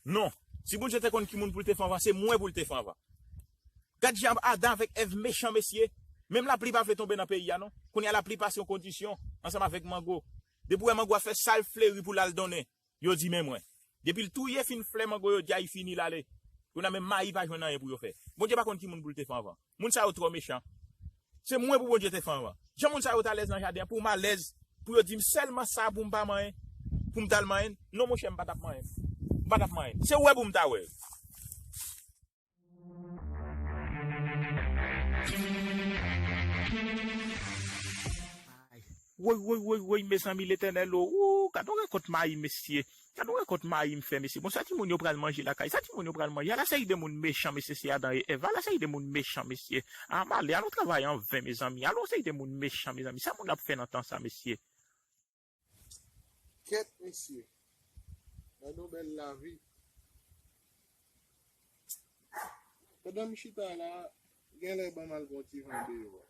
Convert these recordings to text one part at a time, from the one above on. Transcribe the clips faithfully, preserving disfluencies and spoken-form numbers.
Non. Si Bondye te konn ki moun pou l te fè anvan, se mwen pou l te fè anvan. Gad jan Adan avèk Èv mechan, mesye. Menm lapli pa vle tonbe nan peyi a, non. Kounye a lapli pase yon kondisyon ansanm avèk mango. Depi w wè mango a fè sa l fleri pou l al donnen, yo di men mwen. Depi l touye fin flè mango, yo di a li fini, l ale. Kounye a menm mayi pa jwenn anyen pou yo fè. Bondye pa konn ki moun pou l te fè anvan. Moun sa yo twò mechan. Se mwen pou Bondye te fè anvan. Jan moun sa yo t alèz nan jaden an, pou m alèz, pou yo di m sèlman sa pou m pa manyen, pou m t al manyen. Non, monchè, m pa t ap manyen. M pa t ap manyen. Se wè pou m ta wè. Woy, woy, woy, woy, mezanmi, Letènèl, o, ou, gad yon rekòt mayi, mesye. Gad yon rekòt mayi m fè, mesye. Bon, sa timoun yo pral manje lakay. Sa timoun yo pral manje. Ala seri de moun mechan, mesye, se Adan e Èv. Ala seri de moun mechan, mesye. A, m ale, al yon travay an ven, mezanmi. Al yon seri de moun mechan, mezanmi. Sa moun ap fè nan tan sa, mesye? Kèt, mesye. Gad yon bèl lavi. Pandan m chita la, genlè ban m al pran ti van deyò a.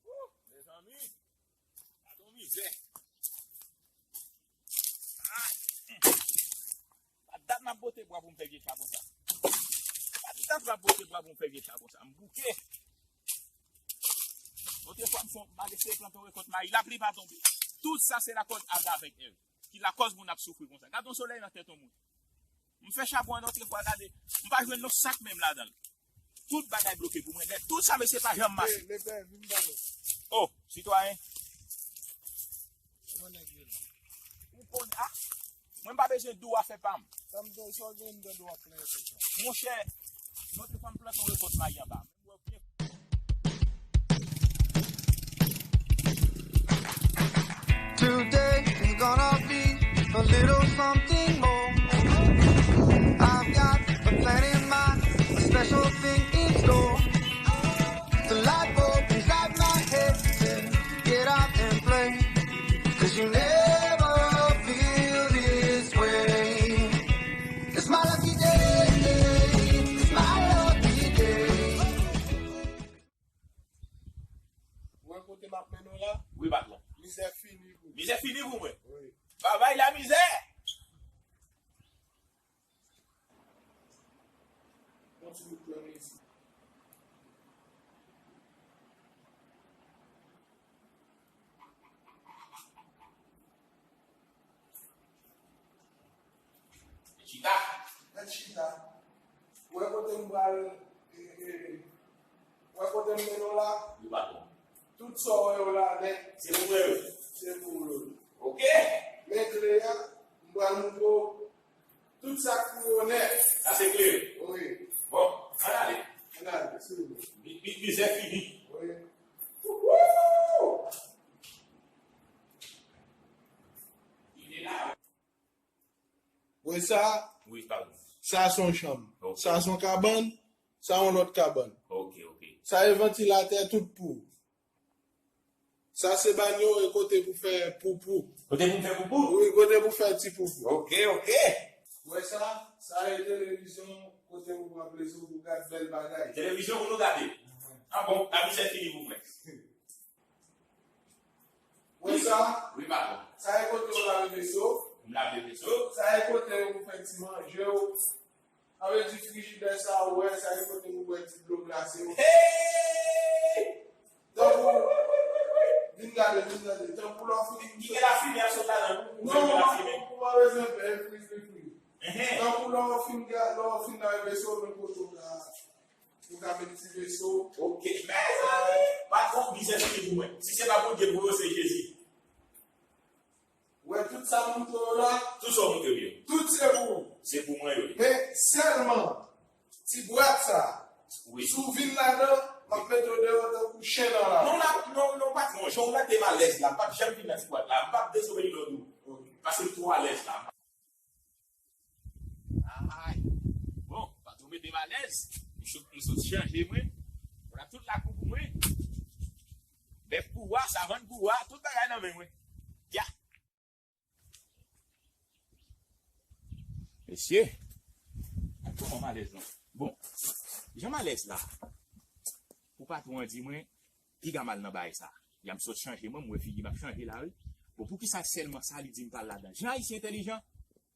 Wouh, mezanmi, gad yon mizè. Ay. Pa dat m ap bote bwa pou m fè vye chabon sa. Pa dat m ap bote bwa pou m fè vye chabon sa. M bouke. Otrefwa, m son, m al eseye plante yon rekòt mayi. Lapli pa tonbe. Tout sa se lakòz Adan avèk Èv. Ki lakòz moun ap soufri konsa. Gad yon solèy nan tèt yon moun. M fè chabon an otrefwa, gade. M pa jwenn yon sak menm ladan l. Tout bagay bloke pou mwen nèt. Tout sa, mesye, pa janm mache. Hey, Lepè, vin ba nou. Oh, sitwayen. Kòman nèg yo la? Ou konn, ah? Mwen m pa bezwen di w afè pa m. Sa m te, sa w gen m tande w ap plenyen konsa? Monchè, yon ti fwa m plante yon rekòt mayi anba. Today is gonna be a little something more. I've got a plan in mind, a special thing in store. The light bulb inside my head says, "Get out and play." 'Cause you never feel this way. It's my lucky day. It's my lucky day. Ou wè kote m ap mennen w la? Wi, patwon. Mizè fini pou mwen. Mizè fini pou mwen? Wi. Babay la mizè! Kontinye plane isit. Chita. Mèt chita. Ou wè kote m pral, e, e, ou wè kote m mennen w la? Wi, patwon. Tout sa w wè yo la nèt. Se pou mwen yo. Se pou ou yo. Ok. Men kle a, m pral montre w tout sa k pou yo nèt. Sa se kle yo? Wi. Bon, ann ale. Ann ale, silvouplè. Mi-, mi-, mizè fini. Wi. Wouhou! Li la. Wè sa? Wi, patwon. Sa se yon chanm. Ok. Sa se yon kabann. Sa yon lòt kabann. Ok, ok. Sa e vantilatè tout pou. Sa se banyo e kote pou fè poupou. Kote pou fè poupou? Wi, kote pou fè ti poupou. Ok, ok. Wè sa? Sa e televizyon kote pou pran plezi w, pou gad bèl bagay. Televizyon pou nou gade? Mhm. Ah bon, la mizè fini pou mwen. Wè sa? Wi, patwon. Sa e kote w lave veso. M lave veso. Sa e kote w pou fè ti manje w. Sa vle di frijidè sa ou wè, sa e kote w Ou wè ti dlo glase yo. Hey! Tankou, vin gade, vin gade. Tankou lè w fin. Ki gen lafimen ap sot ladan l? Ou Non, fèmen lafimen. Ou pa bezwen pè, fri, fri, fri. Ehe. Tankou lè w fin ga-, lè w fin lave veso, menm kote w ka, ou ka met ti veso. Ok. Mezanmi, patwon, biznis fini pou mwen. Si se pa Bondye pou yo, se Jezi. Ou wè tout sa m montre w la? Tout sa w montre m yo. Tout se pou ou. Se pou mwen yo ye. Men sèlman, ti bwat sa, wi, si w vin ladan, m ap mete w deyò tankou chen nan lari. Non, la, non, non, patwon, jan w mete m alèz la, m p ap janm vin nan ti bwat la, m p ap dezobeyi lòd ou. Ok. Paske m twò alèz la. Ay. Bon, patwon mete m alèz. M sot, m sot chanje mwen. Vwala tout lakou pou mwen. Bèf pou wa, savann pou wa, tout bagay nan men mwen. Ya. Mesye. Kòman m alèz non? Bon, jan m alèz la. Pou patwon an di mwen, piga mal nan bagay sa. Ya m sot chanje mwen, m wè figi m ap chanje la, wi. Bon, poukisa sèlman sa li di m pa al ladan? Jan Ayisyen entèlijan,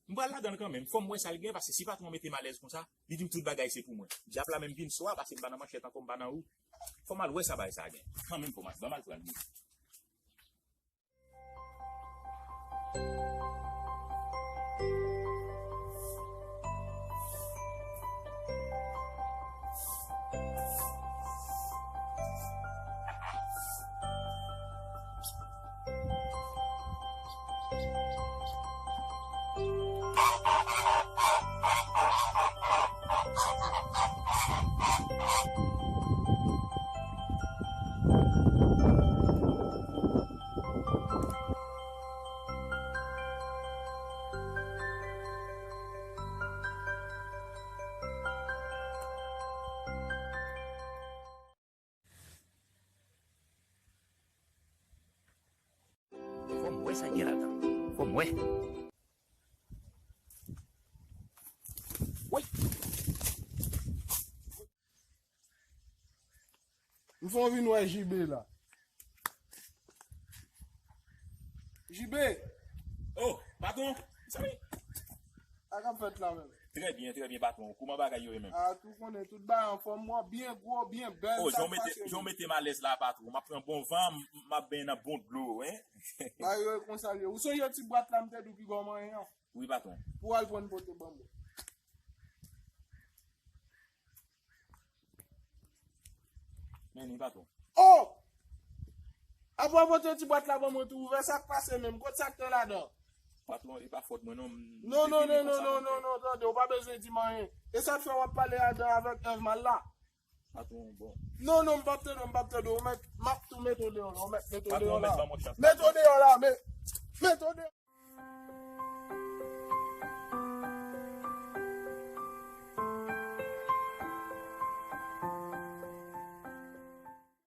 m pral ladan l kanmenm. Fò m wè sa l gen, paske si patwon an mete m alèz konsa, li di m tout bagay se pou mwen. Dyab la menm vin swa, paske m pa nan manchèt ankò, m pa nan ou. Fò m al wè sa bagay sa gen. Kanmenm, fò m al, ban m al pran l. Fò m wè sa k gen ladan. Fò m wè. Woy! M fè w vin wè J B la. J B! Oh, patwon! Sa k ap fèt la menm? Trè byen, trè byen, patwon. Kòman bagay yo ye menm? A, tou konnen, tout bagay anfòm, mwen byen gwo, byen bèl, sa k pase menm? Oh, jan w mete m alèz la, patwon. M ap pran bon van, m, m ap benyen nan bon dlo, en. Bagay yo e konsa l ye. Ou sonje ti bwat la m te di w piga w manyen an? Wi, patwon. Pou w al pran pote ban mwen. Men li, patwon. Oh! Apre w pote ti bwat la ban mwen tou, ouvè sa k pase menm. Kot sa k te ladan? Patwon, e pa fòt mwen non. Non, non, non, non, non, non, tande, ou pa bezwen di m anyen. E sa k fè w ap pale ladan avèk èv mal la? Patwon, bon. Non, non, m p ap tande w, m p ap tande w. Ou mèt, m ap tou mete w deyò la, ou mèt mete w deyò la. Patwon, mèt ban mwen chans. Mete w deyò la, men, mete w deyò.